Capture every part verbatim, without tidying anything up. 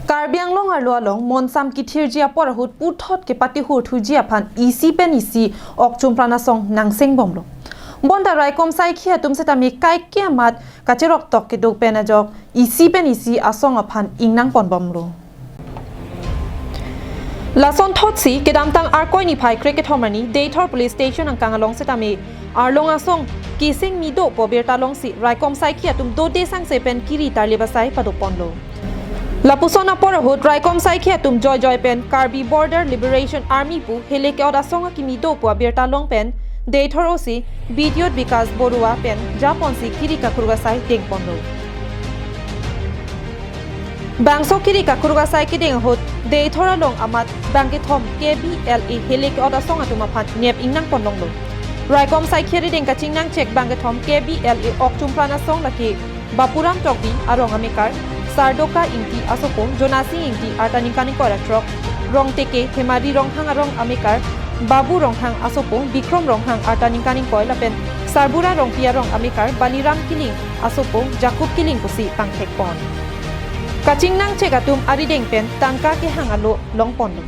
Karbi Anglong arlo along monsam kithirji apor ahut puthot kepatihurthuji aphan isi pen isi okchum pran asong nangsengbomlo. Bonta raikom saikhi atum setame kaike amat kacheroktok kedo pen ajok isi pen isi asong aphan ingnangponbomlo. Lason thotsi kedamtang Arkoi niphai krekethom arni Deithor Police Station angkang along setame arlong asong keseng mi dopo birta longsi raikom saikhi atum dode sangse pen kiri tarlip asai padoponlo. Lapuson apor ahut raikom saikhi atum joijoi pen Karbi Border Liberation Army pu hele ke-ot asong akimi dopo abirta long pen Deithor O C Bidyot Bikash Borua pen japonsi kiri kakruk asai dengponlo. Bangso kiri kakruk asai kedeng ahut Deithor along amat bangkethom K B L A hele ke-ot asong atum aphan nep ingnangponlonglo. Raikom saikhi arideng kachingnangchek bangkethom K B L A okchum pran asong lake Bapuram Tokbi arong amekar, Sardoka Ingti asopo, Jonasing Ingti arta ningkan ingkoi ra throk, Rongteke Hemari Ronghang arong amekar, Babu Ronghang asopo, Bikrom Ronghang arta ningkan ingkoi lapen Sarbura Rongpi arong amekar, Baliram Killing asopo, Jacob Killing pusi pangthekpon. Kachingnangchek atum arideng pen tangka kehang alo longponlo.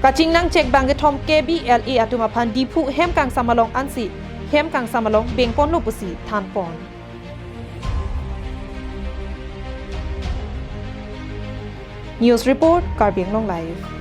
Kachingnangchek bangkethom K B L A atum aphan Diphu hem kangsam along ansi hem kangsam along bengponlo pusi thanpon. News report, Karbi Anglong Live.